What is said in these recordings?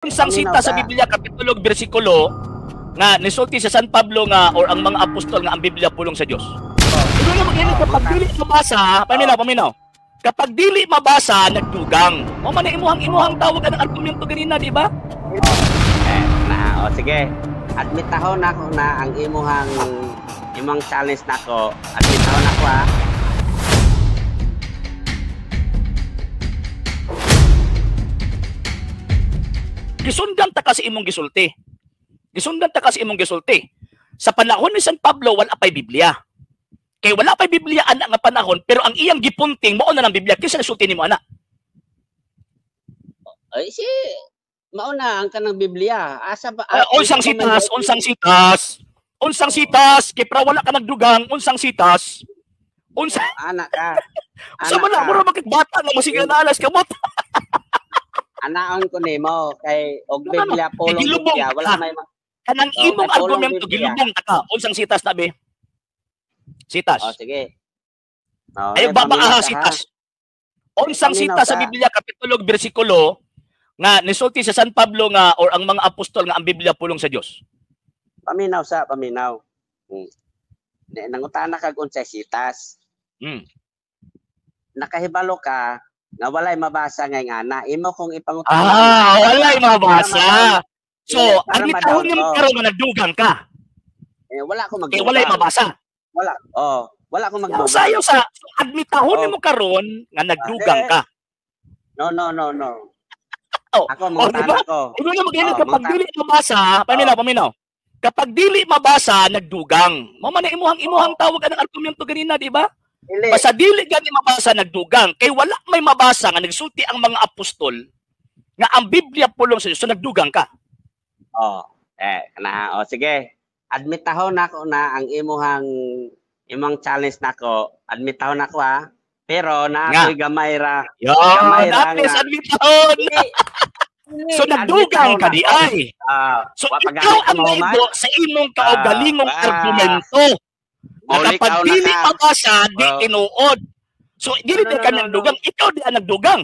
Unsang Paminaw sita sa ka. Biblia, kapitulo ug bersikulo nga nisulti sa San Pablo nga or ang mga apostol nga ang Biblia pulong sa Dios? Ito nga mag kapag dili mabasa, paminaw, paminaw. Kapag dili mabasa, nagdugang. Mao man na imuhang tawag ang argumento ganina, di ba? Eh, na, o sige. Admitahon nako na ang imong challenge nako. Admitahon nako ha. Gisundan ta kasi imong gisulti. Gisundan ta kasi imong gisulti. Sa panahon ni San Pablo, wala pa'y Biblia. Kay wala pa'y Biblia ana nga panahon, pero ang iyang gipunting mao na ng Biblia kinsa nasulti nimo ana? Ay si mao na ang kanang Biblia. Asa ba? Unsang sitas, unsang sitas. Unsang sitas, kay pra wala ka nagdugang, unsang sitas. Unsa ana ka. Unsa man na mura bata nga masiga na alas kamot. Anaon ko nimo kay og No, no, no. Biblia pulong Gilubong Biblia wala ka. may Kanang Oh, imong kay pulong argumento Biblia. gilubong ta ka. Unsang sitas na be? Sitas. Oh, sige. Oh, Ay eh, baba paminaw aha ka, ha? sitas. Unsang Paminaw sita sa ka. Biblia, kapitulo ug bersikulo nga nisulti sa San Pablo nga or ang mga apostol nga ang Biblia pulong sa Dios? Paminaw sa paminaw. Nangutana kag unsay sitas. Nakahibalo ka nga walay mabasa ngay ngana. Imo kong ipangutana. Ah, walay mabasa. So, Para ang gitawag ma-down nimo ko. karon nga nagdugang ka. Eh, wala ko Kay walay magdugang. mabasa. Wala. Oh, wala ko magdugang. Sayo sa so, admitahon Oh. nimo karon nga nagdugang Eh, ka. No, no, no, no. Oh, Ako oh, mangutana diba? ko. Ino na mag-init Oh, kapag dili mabasa, paminaw, paminaw. Kapag dili mabasa, nagdugang. Mao man na imuhang tawag ang argumento ganina, di ba? Dili. Basta dili gani mabasa, nagdugang. Kay wala may mabasa nga nagsulti ang mga apostol nga ang Biblia pulong sa Dios, so nagdugang ka. Oh, eh kana oh sige. Admitahon nako na ang imong challenge nako. Admitahon nako ha. Pero na ako'y gamay ra. Yo, Gamay ra at least nga. admitahon. Dili. So nagdugang ka di ay. Ah, So wa pa ikaw gani ka ang mahuman. naibo sa imong kaugalingong argumento. Na Muli kapag ka na dili ka. mabasa, di Oh. tinuod. So dili No, di no, ka no, no. nagdugang, ikaw di ang nagdugang.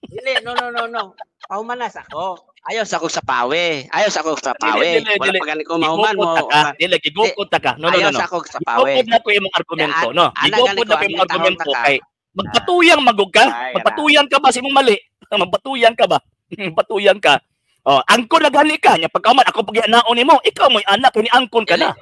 Dili, no, no, no, no. Pahumanas ako. Ayaw sa akong sapawe. Ayaw sa akong sapawe. Dili, dili, Wala dili. pa gani ko mahuman Gigukod mo. ta ka. Dili, gigukod ta ka. No, no, no, Ayaw no. sa akong sapawe. Gigukod na ko imong argumento, no. Ana Gigukod gani na ko, ko imong admitahon argumento ta ka. kay magpatuyang magug ka. Ay, Magpatuyang ka ba sa imong mali? Magpatuyang ka ba? Magpatuyang ka. Oh, angkon na gani ka nya pagkaman ako pag anaon nimo, ikaw mo'y anak kini angkon ka na.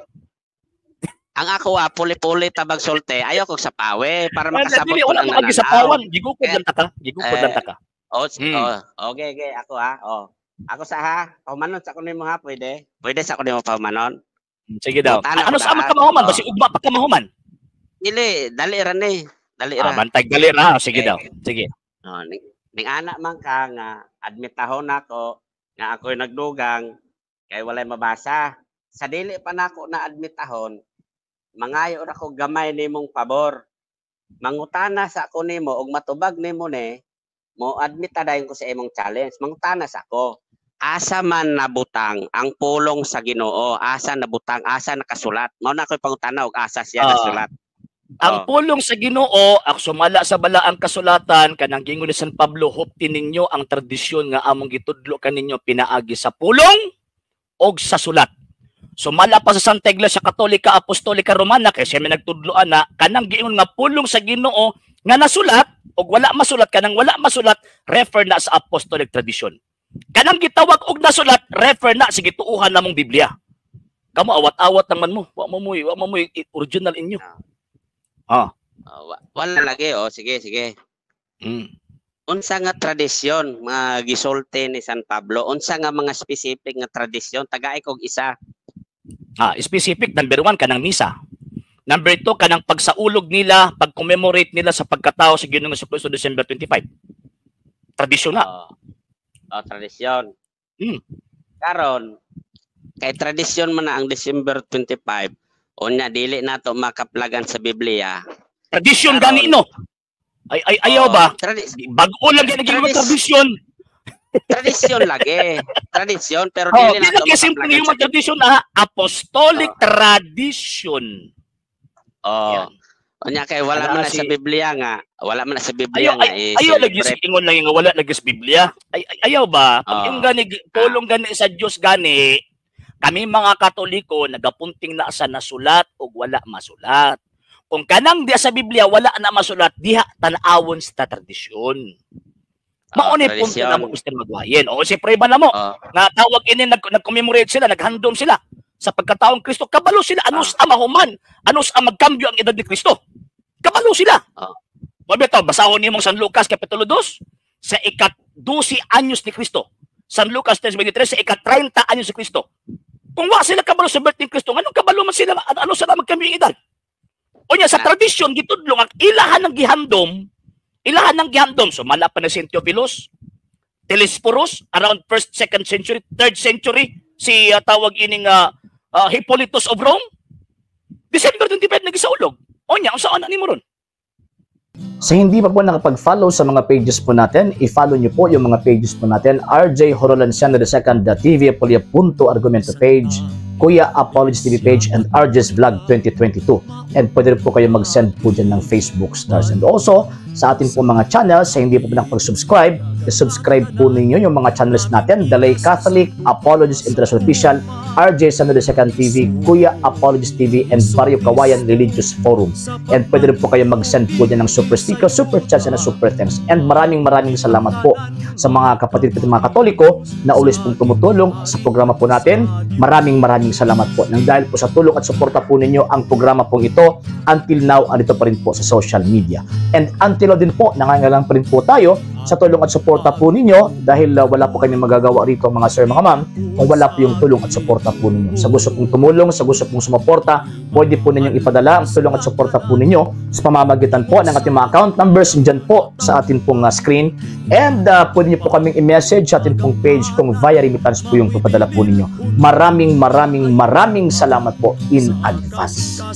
Ang ako puli-puli tabag sulte. Ayaw kong sapawe para makasabot Dili ko wala ang mo nananaw. gisapawan, gigukod Eh, lang ta ka. Gigukod lang ta ka. Oh, oh, okay, okay, ako ha. Oh. Ako sa ha. Pahumanon sa ko nimo ha, pwede. Pwede sa ko nimo pahumanon. Sige daw. Mangutana Ano ko sa ama daan. ka mahuman? Oh. Basi ugma pa ka mahuman. Dili, dali ra ni. Dali Ah, ra. bantay dali ra. Sige Eh. daw. Sige. Oh, ning anak man ka nga admitahon nako nga ako'y nagdugang kay walay mabasa. Sa dili pa nako na admitahon, mangayo ra ko gamay nimong pabor. Mangutana sa ako nimo og matubag nimo ni, mo admit ta dayon ko sa imong challenge. Mangutana sa ako. Asa man nabutang ang pulong sa Ginoo? Asa nabutang? Asa nakasulat? Mao na ako'y pangutana og asa siya nasulat. Ang Oh. pulong sa Ginoo, ak sumala sa balaang kasulatan kanang gingon ni San Pablo, hupti ninyo ang tradisyon nga among gitudlo kaninyo pinaagi sa pulong og sa sulat. Sumala pa sa Santa Iglesia Katolika Apostolika Romana kay siya may nagtudlo ana kanang giingon nga pulong sa Ginoo nga nasulat og wala masulat, kanang wala masulat refer na sa apostolic tradition. Kanang gitawag og nasulat refer na sa gituohan namong Biblia. Kamo awat-awat naman mo, wa mo moy original inyo. Oh, wala lagi oh, sige sige. Unsa nga tradisyon mga gisulti ni San Pablo? Unsa nga mga specific nga tradisyon? Tagay kog isa. Ah, specific number 1 kanang misa. Number 2 kanang pagsaulog nila, pag-commemorate nila sa pagkatao sa Ginoong Hesus December 25. Tradisyon na. Oh, oh tradisyon. Karon kay tradisyon man na ang December 25, unya dili nato makaplagan sa Biblia. Tradisyon Karon, gani no. Ay ay ayaw oh, ba? Bag-o lang gani Tradis- tradisyon. Tradisyon lagi. Tradisyon pero Oh, dili dili nato kay simple makaplagan yung sa tradisyon na apostolic tradition. Oh. Yan. Unya kay wala Ana man na sa Biblia nga, wala man na sa Biblia Ayaw nga ayaw lagi i-celebrate. Ingon lang nga wala lagi sa Biblia. Ay, ayaw ba? Pag yung gani pulong gani sa Dios gani, kami mga Katoliko nagapunting na sa nasulat ug wala masulat. Kung kanang di sa Biblia wala na masulat, diha tan-awon sa tradisyon. Mao ni punto tradisyon. Na mo, Mr. Magwayen. O si prueba na mo nga tawag ini nag-commemorate sila, naghandom sila sa pagkataong Kristo. Kabalo sila anus ang mahuman, anus ang magkambyo ang edad ni Kristo. Kabalo sila. Oh. Bitaw, basahon nimong San Lucas kapitulo 2 sa ika-12 anyos ni Kristo. San Lucas 3:23, sa ika-30 anyos ni Kristo. Kung wa sila kabalo sa birth ni Kristo, nganong kabalo man sila ano sila magkambyo ang edad? O nya sa tradisyon gitudlo ang ilahan ng gihandom, ilahan ng gihandom. So mala pa na si Theophilus, Telesphorus around first, second century, third century, si tawag ining Hippolytus of Rome. December 25 nagisaulog. O nya, unsa ana nimo ron? Sa hindi pa po nakapag-follow sa mga pages po natin, i-follow niyo po yung mga pages po natin. RJ Horolanciano II TV, Apolia.argumento page, Kuya Apologies TV page, and RJ's Vlog 2022. And pwede rin po kayo mag-send po dyan ng Facebook stars. And also, sa atin po mga channels, sa hindi po po nakapag-subscribe, i-subscribe po ninyo yung mga channels natin. Dalay Catholic, Apologies International Official, RJ Sano II TV, Kuya Apologies TV, and Barrio Kawayan Religious Forum. And pwede rin po kayo mag-send po dyan ng super sticker, super chats, and super thanks. And maraming maraming salamat po sa mga kapatid po mga Katoliko na always pong tumutulong sa programa po natin. Maraming maraming salamat po. Nang dahil po sa tulong at suporta po ninyo, ang programa pong ito until now andito pa rin po sa social media. And until now din po, nangangailangan pa rin po tayo sa tulong at suporta po ninyo dahil wala po kami magagawa rito, mga sir, mga ma'am, kung wala po yung tulong at suporta po ninyo. Sa gusto pong tumulong, sa gusto pong sumuporta, pwede po ninyong ipadala ang tulong at suporta po ninyo sa pamamagitan po ng ating mga account numbers dyan po sa atin pong screen. And pwede niyo po kaming i-message sa atin pong page kung via remittance po yung papadala po ninyo. Maraming maraming maraming salamat po in advance.